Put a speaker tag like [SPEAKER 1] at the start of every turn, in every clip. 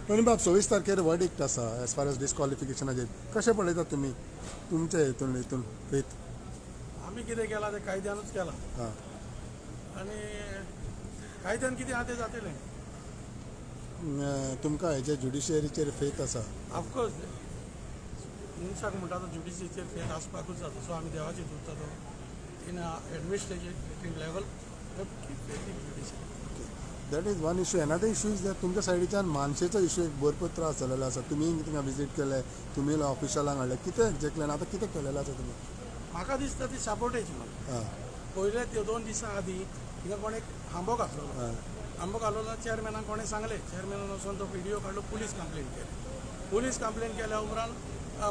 [SPEAKER 1] Tony बाब, 26 तारखेर verdict आसा एज फार एज डिस्क्वॉलिफिकेशनाचेर. कशें पळयतात तुमी तुमचे हितून फेथ?
[SPEAKER 2] आमी कितें केलां तें कायद्यानूच केलां आनी कायद्यान कितें आहा तें जातलें.
[SPEAKER 1] तुमकां हेजे ज्युडिशियरीचेर फेथ आसा?
[SPEAKER 2] ऑफकोर्स, मनशाक म्हणटा तो ज्युडिशरीचेर फेथ आसपाकूच जाता. सो आमी देवाचेर दवरता तो in administrative level keep faith in judiciary.
[SPEAKER 1] That is one issue. Another issue is that तुमच्या सायडीच्यान मानशेचो इशू एक भरपूर त्रास जालेलो आसा. तुमी थिंगा विजीट केले, तुमी ऑफिशलांक हाडले, कितें एक्झॅक्टली आनी आतां कितें केलेलें आसा तुमी?
[SPEAKER 2] म्हाका दिसता ती साबोटेज म्हणून. पयले त्यो 2 दिसां आदीं थिंगा कोणें खांबो घातलेलो. खांबो घातलेलो, चेअरमॅनाक कोणें सांगलें. चेअरमॅनान वचोन तो विडियो काडलो, पुलीस कंप्लेन केली. पुलीस कंप्लेन केल्या उपरांत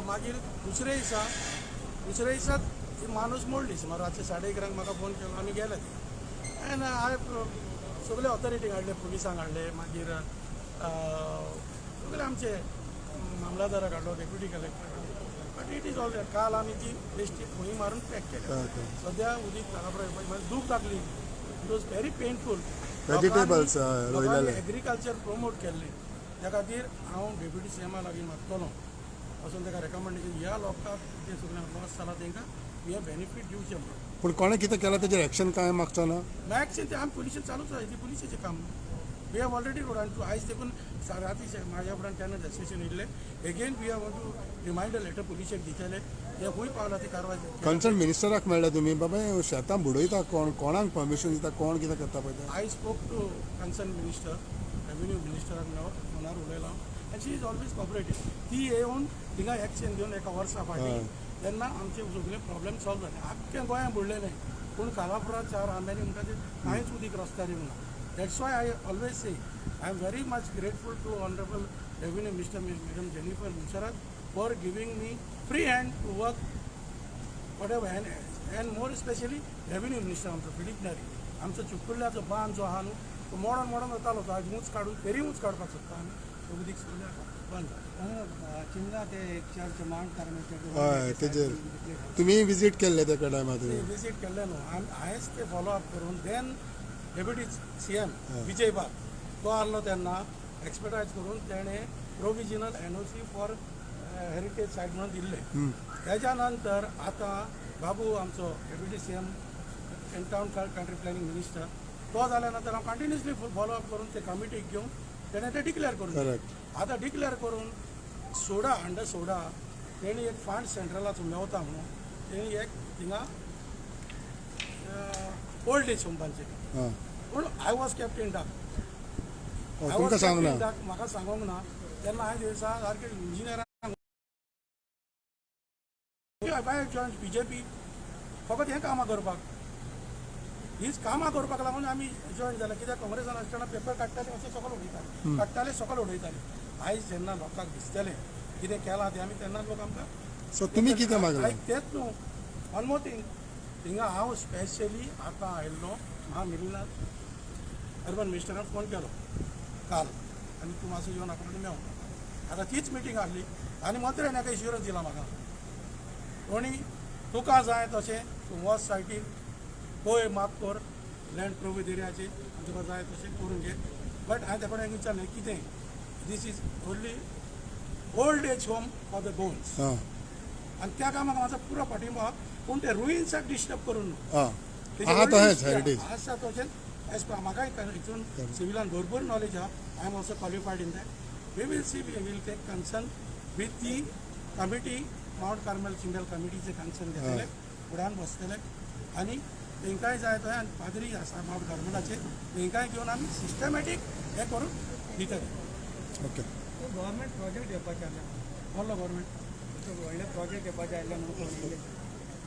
[SPEAKER 2] मागीर दुसऱ्या दिसा ती माणूस मोडली. सुमार रातचे 11:30 म्हाका फोन केलो. आमी गेले एन्ड हांवें सगळे ऑथॉरिटीक हाडले, पुलिसांक हाडले, मागीर सगळे आमचे मामलादाराक हाडलो, डेप्युटी कलेक्टर हाडलो. But it is all that. काल आमी ती बेश्टी फुणी मारून पॅक केल्या. सद्या उदीक कालापूर दूख लागली. It was very painful.
[SPEAKER 1] Vegetables, रोयलेले.
[SPEAKER 2] एग्रीकल्चर promote केल्लें. त्या खातीर हांव डेप्युटी सीएमा लागीं मागतलो, वचून ताका रेकमेंडेशन, ह्या लोकांक जे सगळें लॉस जाला तांकां हे बेनिफीट दिवचें म्हणून.
[SPEAKER 1] पूण कोणें कितें केलां तेजेर एक्शन कांय मागचो ना?
[SPEAKER 2] मॅक्स ते आमी पुलिशेन चालूच आसा. ती पुलिशेचें काम. We have already road. आनी आयज देखून राती म्हाज्या उपरांत टेनंट एसोसिएशन येयल्ले. Again we have to reminder letter पुलिशेक दितले. हे खूंय पावला ती कारवाय.
[SPEAKER 1] कन्सर्न मिनिस्टराक मेळ्ळा तुमी? बाबा, हे शेतां बुडयता कोण, कोणाक परमिशन दिता कोण, कितें करता पळय ते?
[SPEAKER 2] I spoke to concern minister, revenue मिनिस्टराक मेळो फोनार उलयलो and she is always cooperative. ती येवन थिंगा एक्शन घेवन एका वर्सा फाटीं तेन्ना आमचे सगळे प्रॉब्लेम सॉल्व जाले. आख्खें गोंया बुडलेलें, पूण कालापुरा चार आंब्यांनी म्हणटा ते कांयच उदीक रस्त्यार येवंक ना. That's why I always say I am very much grateful to honourable revenue minister Madam Jennifer Monserrate for giving me free hand to work whatever, and more especially revenue minister आमचो फिलीप नेरी. आमचो चिपकुल्ल्याचो बांद जो आहा न्हू, तो मोडोन मोडोन वतालो. तो आयज ऊंच काडून, फेरी ऊंच काडपाक सोदता आमी. तो उदीक सगळें आतां बंद जालें.
[SPEAKER 3] चिमला ते एक चर्च, माउंट कार्मेल.
[SPEAKER 1] हय, तेजेर तुमी विजीट केल्ले त्या टायमार तुमी?
[SPEAKER 2] विजीट केल्लें न्हू आमी. हांवेंच ते फॉलो अप करून then deputy CM विजय बाब तो आहलो तेन्ना एक्सपर्टायज करून तेणें provisional NOC for heritage site म्हणून दिल्लें. तेज्या नंतर आतां बाबू आमचो deputy CM and town country planning minister तो जाल्या नंतर हांव कंटिन्युअसली फॉलो अप करून ते कमिटीक घेवन तेणें ते डिक्लेअर करून दिलें. आतां डिक्लेअर करून सोडा, अंडर सोडा तेणी एक फंड सेंट्रलाचो मेवता म्हणून तेणी एक थिंगा ओल्ड एज होम बांदचें. पूण I was kept in dark.
[SPEAKER 1] तुमकां सांगना?
[SPEAKER 2] म्हाका सांगोंक ना. तेन्ना हांवें दिसा सारकें इंजिनियरांक I join BJP फकत हें कामां करपाक, हीच कामां करपाक लागून आमी जॉयन जाले. कित्याक काँग्रेसान आसतना पेपर काडटाले, अशें सकयल उडयताले, काडटाले, सकयल उडयताले. आयज जेन्ना लोकांक दिसतलें कितें केलां तें आमी, तेन्ना लोक आमकां
[SPEAKER 1] सो तुमी कितें मागलां?
[SPEAKER 2] आयक, तेंच न्हू, वन मोर थींग. थिंगा हांव स्पेशली आतां आयिल्लो. म्हाका मिलिना अर्बन मिनिस्टरान फोन केलो काल आनी तूं मातसो येवन नाका मेवना. आतां तीच मिटींग आहली आनी मंत्र्यान एका इन्शुरन्स दिला म्हाका, कोणी तुका जाय तशें तूं वच सायटीर, पळय, माप कर लँड प्रोवीज एरियाची आनी तुका जाय तशें करून घे. बट हांवें त्या कडेन विचारलें कितें, this is only old age home for the Goans आनी त्या कामाक म्हाजो पुरो पाठिंबो आहा, पूण ते रुइन्साक डिस्टर्ब करून न्हू.
[SPEAKER 1] आहा तशेंच हेरिटेज.
[SPEAKER 2] आसा तशेंच एज पर म्हाका हितून सिविलान भरपूर नॉलेज आहा. I am also qualified in that. We will see, we will take concern with the committee, Mount Carmel Chindel कमिटीचे concern घेतले, फुडान बसतले आनी तेंकांय जाय थंय आनी पाद्री आसा मावंट कार्मेलाचे, तेंकांय घेवन आमी सिस्टमॅटीक हें करून दितले.
[SPEAKER 3] गव्हर्मेंट प्रोजेक्ट येवपाचे आसले.
[SPEAKER 2] बोल्लो गव्हर्मेंट.
[SPEAKER 3] व्हडले प्रोजेक्ट येवपाचे आसले म्हणून कोण येयले.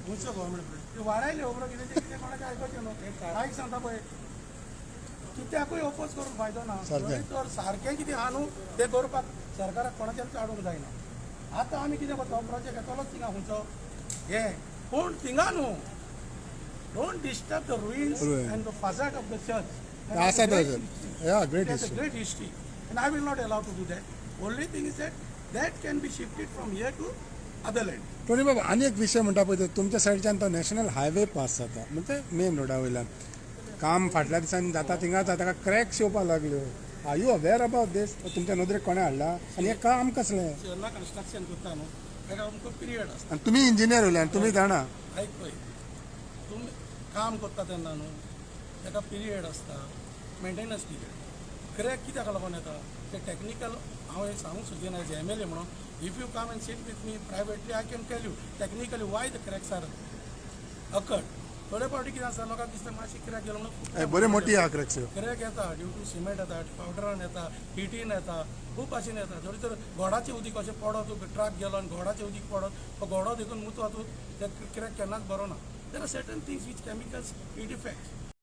[SPEAKER 2] खंयचो गव्हर्मेंट प्रोजेक्ट? ते वारायले खबर कितें तें, कितें कोणाचें आयकोचें न्हू. आयक, सांगता पळय, कित्याकूय ओपोज करून फायदो ना.
[SPEAKER 1] सारकें.
[SPEAKER 2] तर सारकें कितें आहा न्हू तें करपाक सरकाराक कोणाच्यान हाडूंक जायना. आतां आमी कितें करता, प्रोजेक्ट येतलोच थिंगा खंयचो हें, पूण थिंगा न्हू. Don't disturb the ruins
[SPEAKER 1] Ruin.
[SPEAKER 2] And the facade of the church.
[SPEAKER 1] आसा तशें, या, great.
[SPEAKER 2] It has a
[SPEAKER 1] history.
[SPEAKER 2] Great history, and I will not allow to do that. Only thing is that that can be shifted from here to other land.
[SPEAKER 1] Tony बाबा, आनी एक विशय म्हणटा पळय, तुमच्या सायडच्यान तो नॅशनल हायवे पास जाता, म्हणजे मेन रोडा वयल्यान. काम फाटल्या दिसांनी जाता थिंगा, ताका क्रॅक्स येवपाक लागल्यो. Are you aware about this? तुमच्या नदरेक कोणें हाडला आनी हें काम कसलें?
[SPEAKER 2] जेन्ना कन्स्ट्रक्शन करता न्हू, ताका आमकां पिरियड आसता.
[SPEAKER 1] आनी तुमी इंजिनियर उरले आनी तुमी जाणा.
[SPEAKER 2] आयक पळय, तुमी काम करता तेन्ना न्हू, ताका पिरियड आसता, मेंटेनन्स पिरियड. क्रॅक कित्याक लागून येता ते टॅक्निकल हांव हें सांगूंक सोदिना एज एमएलए म्हणून. If you come and sit with me privately, I can tell you technically why the cracks are occurred. थोडे फावटी कितें आसता, लोकांक दिसता मातशी क्रॅक गेलो म्हणून.
[SPEAKER 1] बरी मोठी आहा क्रॅक्स.
[SPEAKER 2] क्रॅक येता ड्यू टू सिमेंट येता, पावडरान येता, हिटीन येता, खूब भाशेन येता. थोडी तर गोडाचें उदीक अशें पडत, तूं ट्रक गेलो आनी गोडाचें उदीक पडत, तो गोडो देखून मुतवा तूं, ते क्रॅक केन्नाच बरो ना. There are certain things which chemicals, it effect.